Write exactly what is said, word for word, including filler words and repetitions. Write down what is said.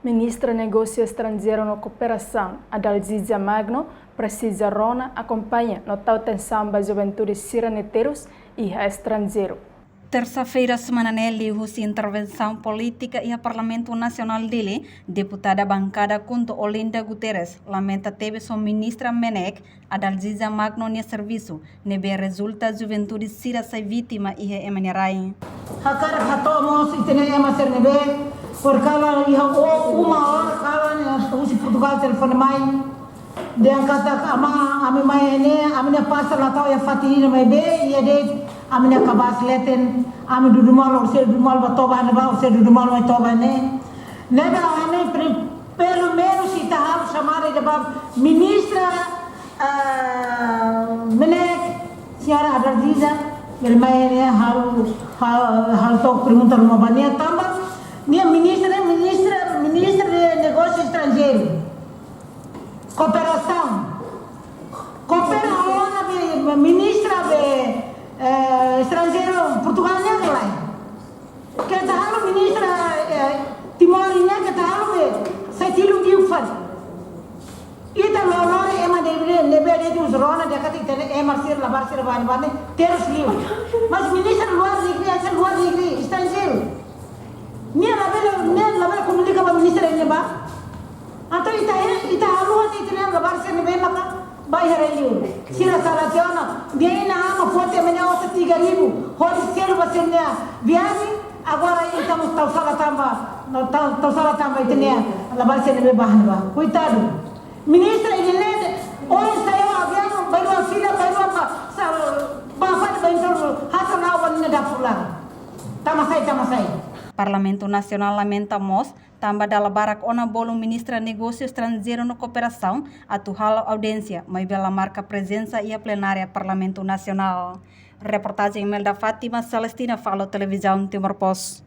Ministra Negósiu Estranjeiru no Kooperasaun, Adalgisa Magno, presiza rona, akompaña no tau atensaun ba juventude sira ne'e terus iha estranjeiru. Tersa-feira semana ne'e, liuhusi intervensaun polítika iha Parlamentu Nasionál Dili, deputada bankada KHUNTO Olinda Guterres lamenta tebes ho Ministra MNEK, Adalgisa Magno nia servisu, ne'ebé rezulta juventude sira sai vítima iha ema nia rai. Hakarak hato'o mós ita-nia ema sira ne'ebé, porkala iha o uma hora kalan ne'e husi Portugál telefone mai. Dehan katak: "Amá, ami mai ne'e, ami-nia pasa la tau iha fatin ida, maibé iha de'it ami-nia kabaas leten, ami dudu malu, orsida dudu malu ba toba ne'ebá, orsida dudu malu mai toba ne'e." Ne'ebé ami pri-, pelumenus ita halo xamada ida ba ministra, ah, MNEK, señora Adalgisa, bele mai ne'e halo, halo, halo took pergunta ruma ba nia tanba nia ministra, ministra, ministra de Negósiu Estranjeiru, Kooperasaun. Koopera ona be ministra be, eh, estranjeiru Portugál nian ka lae. Keta halo ministra, eh, Timor nian keta halo be sai tilun diuk fali. Ita loroloron ema ne'ebé, ne'ebé de'it husi rona dehan katak ita-nia ema sira labarik sira ba ne'ebá ne'e terus liu. Mas ministra luar negeri, hanesan luar negeri, estranjeiru. Nia labele, nia labele komunika ba ministra ne'ebá. Entaun ita, ita haluha tiha ita-nia labarik sira ne'ebé maka ba iha rai-liur. Sira sala tiha ona, nia inan-aman foti ema nia osan tiga ribu, hodi selu ba sira-nia viajen, agora ita mós tau sala tanba, tau, tau sala tanba ita-nia labarik sira ne'ebé ba ne'ebá. Koitadu. Ministra ida-ne'e, ohin sai ho aviaun, bainhira fila, bainhira ba, sa-, ba fali bainhira hasan au ba nia dapur laran. Tama sai, tama sai. Parlamentu Nasionál lamenta mós tanba dala barak ona bolu Ministra Negósiu Estranjeiru no Kooperasaun atu halo audiénsia, maibé la marka prezensa iha plenária Parlamentu Nasionál. Reportajen Imelda Fátima, Celestina Falo, Televizaun Timor Post.